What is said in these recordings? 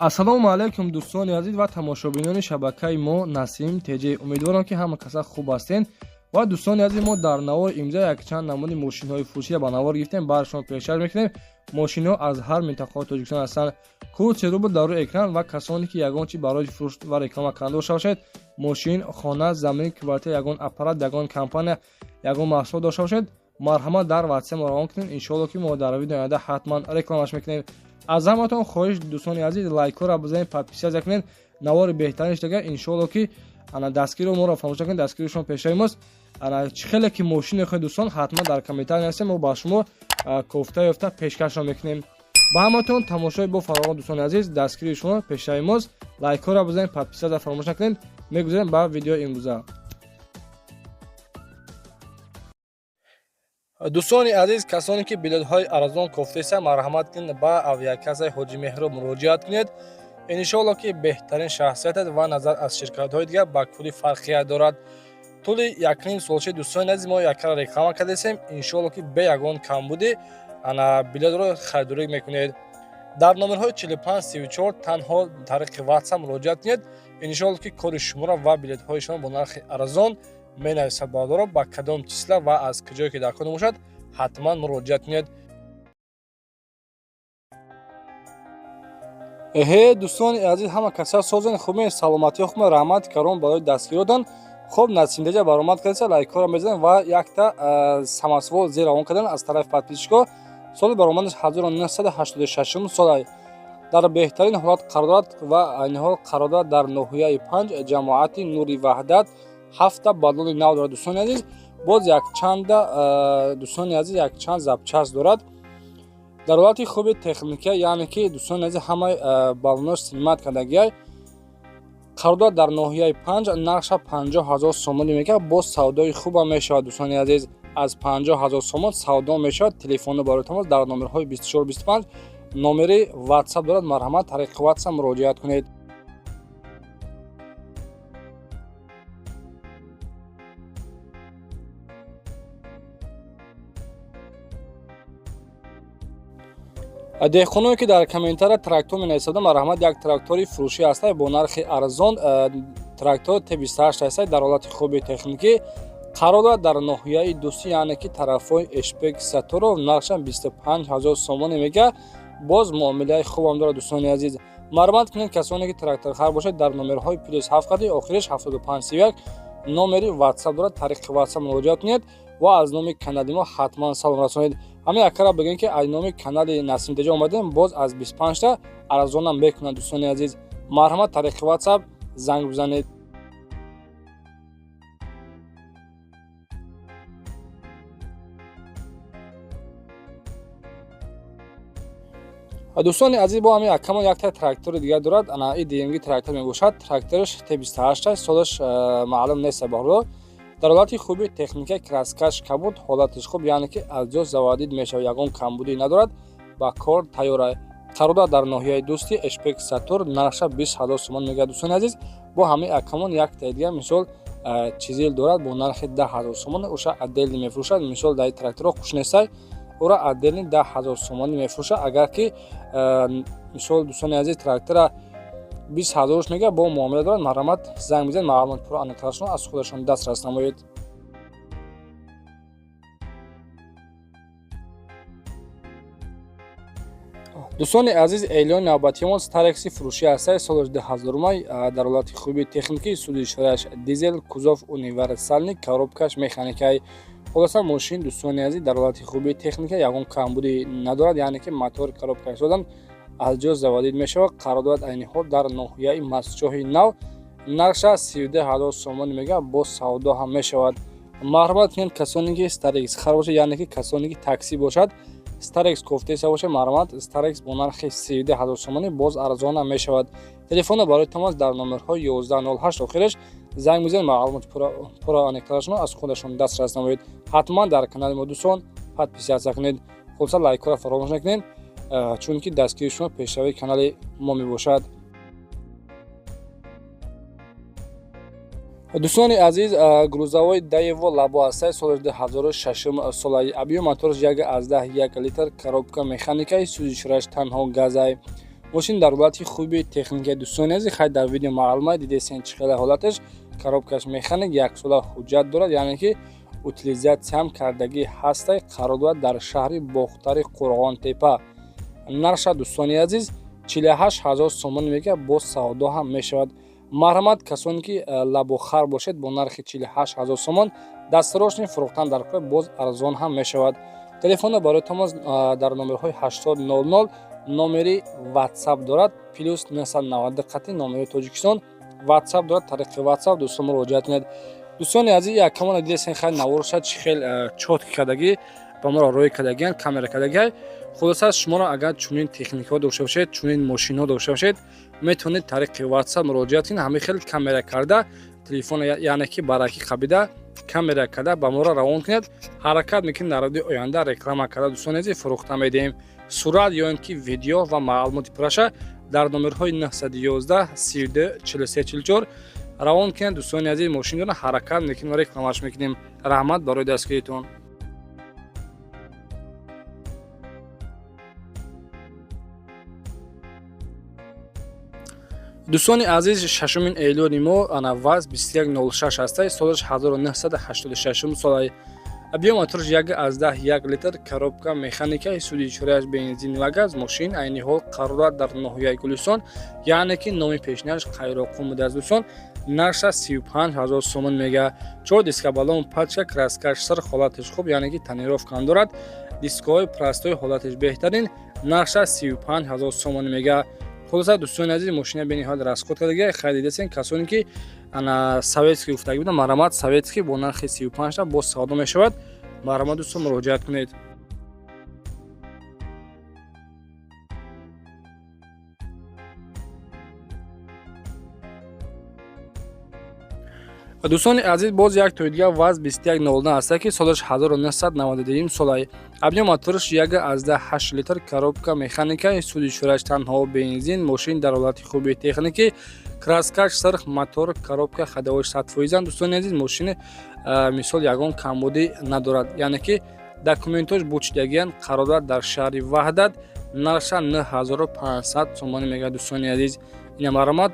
Ассалому алайкум, дӯстони азиз ва тамошобинони шабакаи мо Насим ТЖ. Умедворам, ки ҳама каса хуб ҳастен. Ва дӯстони азиз, мо дар навори имза якчанд намуди мошинҳои фурӯширо ба навор гирифтем, бар шумо пешкаш мекунем. Мошинҳо аз ҳар минтақаҳои Тоҷикистон ҳастанд. Код рубл дар рӯи экран. Ва касоне ки ягон чи барои фурӯш ва реклама кардан дошта бошед, мошин, хона, замин, квартира, ягон аппарат, ягон компания, ягон маҳсулот дошта бошед, марҳамат, дар ватсап равон кунед. Иншоалло, ки мо дар видео оянда ҳатман рекламаш мекунем. Аз ҳаматон хоҳиш, дӯстони азиз, лайкҳоро бизанед, подписаться кунед. Навори беҳтарин шудага, иншоалло, ки ана дастгиро моро фаромӯш накунед. Дастгири шумо пешаи мост. Ана чӣ хеле ки мошин мехоҳед, дӯстон, ҳатман дар комментария нависед, мо ба шумо кофта ёфта пешкашро мекунем. Ба ҳаматон тамошои бо фаровон, дӯстони азиз. Дастгири шумо пешаи мост. Лайкҳоро бизанед, подписаться фаромӯш накунед. Мегузарем ба видеои имрӯза. Дӯстони азиз, касоне ки билетҳои арзон кофтеса, марҳамат кунед, ба авиакассаи Ҳоҷи Меҳроб муроҷиат кунед. Иншоалло, ки беҳтарин шахсият аст ва назар аз ширкатҳои дигар ба кулли фарқият дорад. Тӯли якним солчаи, дӯстони азиз, мо яккара реклама кардесем. Иншоалло, ки бе ягон камбудӣ ана билетро харидорӣ мекунед. Дар номерҳои 45 34 танҳо тариқи ватсап муроҷиат кунед. Иншоалло, ки кори шуморо ва билетҳои шумо бо нархи арзон менависад. Бародаро, ба кадом числа ва аз куҷое ки дар кор бошад, ҳатман муроҷиат кунед. Эҳе, дӯстони азиз, ҳама каса созен, хубе, саломатиё хубе. Раҳмат каром барои дастгиротон. Хуб, Насимтеҷа баромад кардеса, лайкҳоро мезанем. Ва якта самосвал зер равон кардан аз тарафи подписчико. Соли баромадаш 1986 сола, дар беҳтарин ҳолат қарор дорад ва айни ҳол қарор дорад дар ноҳияи Панҷ, ҷамоати Нури Ваҳдат. Ҳафта баллони нав дорад, дӯстони азиз. Боз якчанда, дӯстони азиз, якчанд запчасть дорад. Дар ҳолати хуби техника, яъне ки, дӯстони азиз, ҳамаи баллонош снимать кардагиай. Қарор дорад дар ноҳияи Панҷ. Нархша 50 000 сомонӣ мекард, боз савдои хубам мешавад. Дӯстони азиз, аз 50 000 сомон савдо мешавад. Телефоно барои тамос дар номерҳои 24 25 номери ватсап дорад. Марҳамат, тариқи ватсап муроҷиат кунед. Деҳқоное, ки дар комментария трактор менависадам, марҳамат, як трактори фурӯшӣ ҳаста бо нархи арзон. Трактор Т28 ҳаста, дар ҳолати хуби техникӣ қарор дорад дар ноҳияи Дӯстӣ, яъне ки тарафҳои Эшбек Сатторов. Нархшам 25 000 сомонӣ мега, боз муомилаи хубам дорад. Дӯстони азиз, марҳамат кунед, касоне ки тракторхар бошед, дар номерҳои +7 қади охириш 75 31 номери ватсап дорад, тариқи ватсап муроҷиат кунед ва аз номи канали мо ҳатман салом расонед. Ҳамин акара бигӯем, ки аз номи канали Насимтеҷа омадем, боз аз 25та арзонам мекунад. Дӯстони азиз, марҳамат, тариқи ватсап занг бизанед. Дӯстони азиз, бо ҳамин акамон якта трактори дигар дорад. Ана и дмги трактор мебошад. Трактораш Т28, солаш маълум нест. Баҳро дар ҳолати хуби техника, краскаш кабуд, ҳолаташ хуб, яъне ки аз ҷо заводить мешавад, ягон камбудӣ надорад, ба кор тайёра. Қарор дорад дар ноҳияи Дӯсти, Эшбек Саттор. Нархша 20 000 сомон мегӯяд. Дӯстони азиз, бо ҳамин акамон якта дигар, мисол, чизел дорад бо нархи 10 000 сомон. Уша отдельно мефурӯшад. Мисол, дар тракторо хуш нестай, ӯро отдельно 10 000 сомонӣ мефурӯшад. Агар ки, мисол, дӯстони азиз, трактора 20 000-ш мега, бо муомила дорад. Марҳамат, занг бизанед, маълумот пурра аниқтарашон аз худашон дастрас намоед. Дӯстони азиз, эълони навбатиамон Старекси фурӯшӣ ҳастаи, соли 2000, дар ҳолати хуби техникӣ, сӯзишвориаш дизел, кузов универсальный, коробкаш механикаи. Хулоса, мошин, дӯстони азиз, дар ҳолати хуби техника, ягон камбудӣ надорад, яъне ки мотор, коробка созан, аз ҷо заводить мешавад. Қарор дорад айни ҳол дар ноҳияи Мастчоҳи Нав. Нархша 32 000 сомонӣ мега, боз савдо ҳам мешавад. Марҳамат кунед, касоне ки Старекс хар бошад, яъне ки касоне ки таксӣ бошад, Старекс кофтеса бошад, марҳамат, Старекс бо нархи 32 000 сомонӣ, боз арзонам мешавад. Телефонро барои тамос дар номерҳои 1108 охираш занг мезанед, маълумоти пурра аниқтарашонро аз худашон дастрас намоед. Ҳатман дар канали мо, дӯстон, подписаться кунед. Хулоса, лайкҳоро фаромӯш накунед, чунки дастгири шумо пешравии канали мо мебошад. Дӯстони азиз, грузовой Даево Лабо ҳастаи, соли 2006 солаи, объём мотораш 1,1 литр, коробка механикаи, сӯзишвориаш танҳо газай. Мошин дар ҳолати хуби техника, дӯстони азиз. Хай, дар видео маълумот дидесен, чӣ хела ҳолаташ. Коробкаш механик, яксола ҳуҷҷат дорад, яъне ки утилизатсиям кардагӣ ҳастай. Қарор дорад дар шаҳри Бохтари Қурғонтепа. Нарша, дӯстони азиз, 48 ҳазор сомон мега, боз савдо ҳам мешавад. Марҳамат, касоне ки лабохар бошед, бо нархи 48 ҳазор сомон дастрошни фурӯхтан дар кор, боз арзон ҳам мешавад. Телефонро барои тамос дар номерҳои 8000 номери WhatsApp дорад, плюс 990 қати номери Тоҷикистон WhatsApp дорад. Тариқи WhatsApp, дӯстон, муроҷиат кунед. Дӯстони азиз, якамона дидесен, хай, наворша чӣ хел чётко кардагӣ ба моро рӯй кардагиан, камера кардагиай. Хулоса, шуморо агар чунин техникаҳо дошта бошед, чунин мошинҳо дошта бошед, метавонед тариқи WhatsApp муроҷиат кунед. Ҳамин хел камера карда, телефон, яъне ки баракӣ қабида, камера карда ба моро равон кунед. Ҳаракат мекунем, дар рӯзи оянда реклама карда, дӯстони азиз, фурӯхта медиҳем. Сурат ё ин ки видео ва маълумоти пурраша дар номерҳои 911 32 43 44 равон кунед, дӯстони азиз. Мошинро ҳаракат мекунем, рекламаш мекунем. Раҳмат барои дастгиритон. Дӯстони азиз, шашумин эълони мо ана ВАЗ 2106 ҳастай, солаш 1986 солай. Объём моторш 1,1 литр, коробка механика, сӯзишворияш бензин ва газ. Мошин айни ҳол қарор дорад дар ноҳияи Гулистон, яъне ки номи пешинаш Қайроқум будааст. Дӯстон, нарша 35 ҳазор сомон мега. Чор диска, баллон, пачка, краскаш сир, ҳолаташ хуб, яъне ки тонировка дорад. Дискоҳои простой, ҳолаташ беҳтарин. Нарша 35 ҳазор сомон мега. Хулоса, дӯстони азиз, мошина бениҳоят расход кардага. Хай, дидасен, касоне ки ана советский гуфтагӣ будам, марҳамат, советский бо нархи 35 боз савдо мешавад. Марҳамат, дӯстон, муроҷиат кунед. Дӯстони азиз, боз як тои дигар ВАЗ 2109 аста, ки солаш 1992 солай. Объём мотораш 1,8 литр, коробка механика, сӯзишворияш танҳо бензин. Мошин дар ҳолати хуби техникӣ, краскаш сирх, мотор, коробка, ходовойш 100%-ан. Дӯстони азиз, мошини мисол ягон камбудӣ надорад, яъне ки документош бучидагиян. Қарор дорад дар шаҳри Ваҳдат. Нарша 9500 сомонӣ мегӯяд. Дӯстони азиз, ина марҳамат,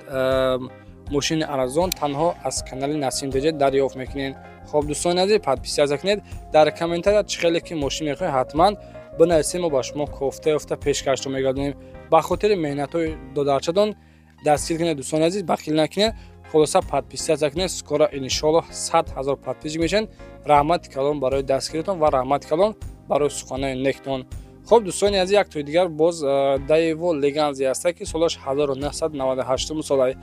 мошини арзон танҳо аз канали Насим ТЖ дарёфт мекунед. Хоб, дӯстони азиз, подписаться кунед, дар комментария чӣ хеле ки мошин мехоҳед, ҳатман бинависед, мо ба шумо кофта ёфта пешкашро мегардонем. Ба хотири меҳнатҳои додарчадон дастгир кунед, дӯстони азиз, бахил накунед. Хулоса, подписаться кунед. Скоро, иншоалло, 100 000 подписчик мешавед. Раҳмати калон барои дастгиритон ва раҳмати калон барои суханои нектон. Хуб, дӯстони азиз, як тои дигар боз Даево Леганзи аста, ки солаш 1998 солай.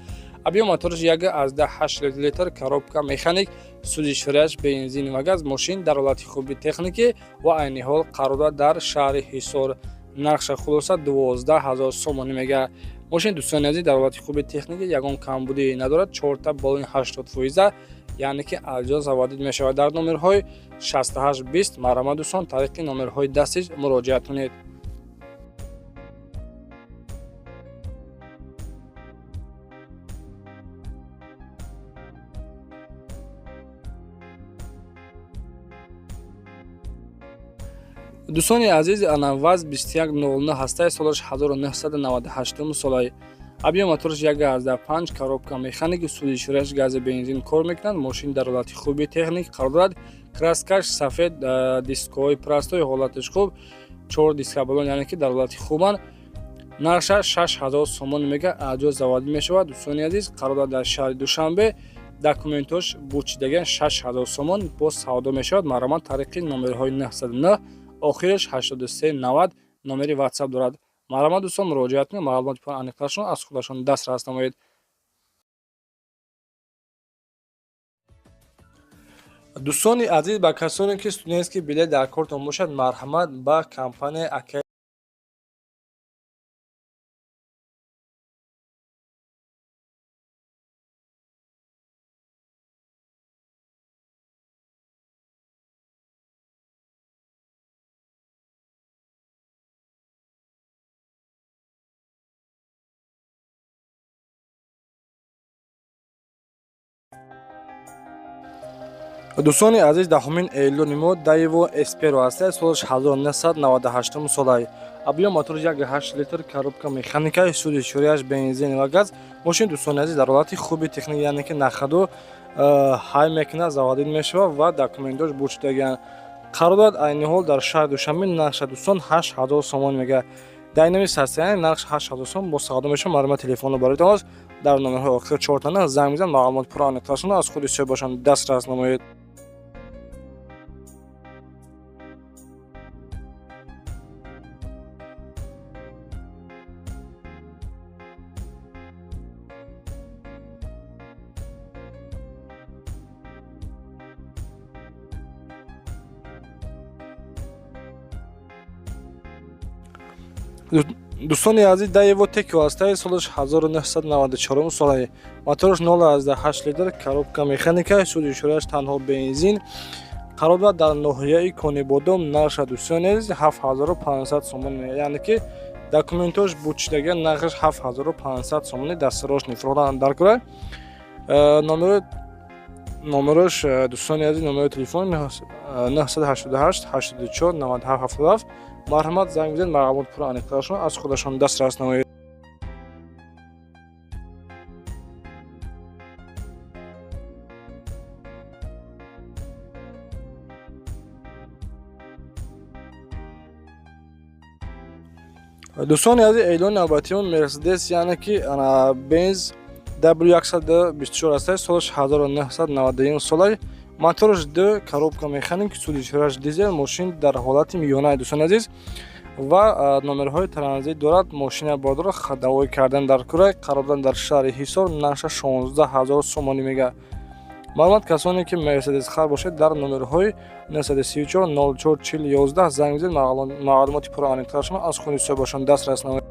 Объём мотораш 1,8 литр, коробка механик, сӯзишворияш бензин ва газ. Мошин дар ҳолати хуби техникӣ ва айни ҳол қарор дорад дар шаҳри Ҳисор. Нархша, хулоса, 12 000 сомонӣ мега. Мошин, дӯстони азиз, дар ҳолати хуби техникӣ, ягон камбудӣ надорад. Чорта баллони 80%, яъне ки алҷо заводить мешавад. Дар номерҳои 68 20, марҳамат, дӯстон, тариқи номерҳои дастиш муроҷиат кунед. Дӯстони азиз, ана ВАЗ 2109 ҳастаи, солаш 1998 солай. Объём мотораш 1,5, коробка механик, сӯзишворияш гази бензин кор мекунад. Мошин дар ҳолати хуби техник қарор дорад, краскаш сафед, дискҳои простой, ҳолаташ хуб, чор диска баллон, яъне ки дар ҳолати хубанд. Нархша 6000 сомон мега, аҷо заводить мешавад. Дӯстони азиз, қарор дорад дар шаҳри Душанбе. Документош бучидаган. 6000 сомон, боз савдо мешавад. Марҳамат, тариқи номерҳои 909, охираш 83 90 номери WhatsApp дорад. Марҳамат, дӯстон, муроҷиат кунед, маълумоти аниқтаршон аз худашон дастрас намоед. Дӯстони азиз, ба касоне ки студентский билет дар кортон бошад, марҳамат, ба компанияи ака. Дӯстони азиз, даҳумин эълони мо Даево Эсперо аст, солаш 1998 солай. Объём моторш 1,8 литр, коробка механика, сӯзишворияш бензин ва газ. Мошин, дӯстони азиз, дар ҳолати хуби техник, яъне ки на ходу ҳай мекунад, заводить мешавад ва документош бучидагианд. Қарор дорад айни ҳол дар шаҳри Душанбе. Нархша, дӯстон, 8000 сомон мегӯяд. Дар инами состояние нархш 8000 сом, бо савдо мешавад. Маълумот телефонро бароятон аст. Дар номерҳои охир чортана занг мезанад, маълумот пурра аниқтаршона аз худи соҳибашон дастрас намоед. Дӯстони азиз, Даево Теко ҳастаи, солаш 1994 солаи, мотораш 0,8 литр, коробка механика, сӯзишворияш танҳо бензин. Қарор дорад дар ноҳияи Конибодом. Нархша, дӯстони азиз, 7500 сомон, яъне ки документош бучидага, нархаш 7500 сомони. Дастрош нифродан дар кора номерош, дӯстони азиз, номери телефон 988 84 97 77. Марҳамат, занг бизанед, маълумот пурра аниқтарашон аз худашон дастрас намоед. Дӯстони азиз, эълони навбатиён Мерседес, яъне ки Бенз W124 аст, солаш 1991 солай, мотораш д, коробка механик, сӯзишворияш дизел. Мошин дар ҳолати миёнаи, дӯстони азиз, ва номерҳои транзит дорад. Мошина бордора ходовой кардан дар курай. Қарор дорад дар шаҳри Ҳисор. Нархша 16 000 сомонӣ мегӯяд. Маълумот, касоне ки Мерседес хар бошед, дар номерҳои 934 04 40 11 занг бизанед, маълумоти пурра аниқтарашон аз худи соҳибашон дастрас намоед.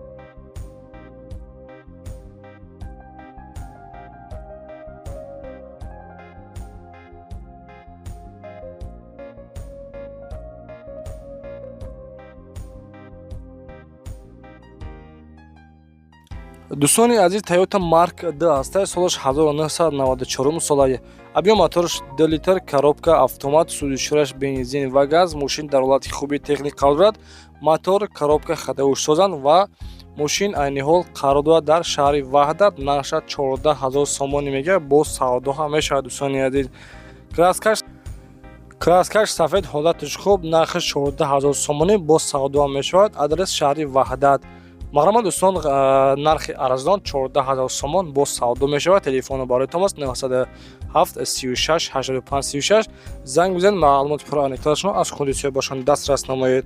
Дӯстони азиз, Тойота Марк Д ҳаста, солаш 1994 солае, объём мотораш 2 литр, коробка автомат, сӯзишворияш бензин ва газ. Мошин дар ҳолати хуби техник қарор дорад, мотор, коробка, ходовой созанд ва мошин айни ҳол қарор дорад дар шаҳри Ваҳдат. Нархша 14 000 сомонӣ мегӯяд, боз савдо ҳам мешавад, дӯстони азиз. Краскаш сафед, ҳолаташ хуб, нархаш 14 000 сомонӣ, боз савдо ҳам мешавад. Адрес шаҳри Ваҳдат. Марҳамат, дӯстон, нархи арзон 14 000 сомон, боз савдо мешавад. Телефоно барои том аст 97 36 85 36. Занг бизанед, маълумоти пурра аниқтарашон аз худи соҳибашон дастрас намоед.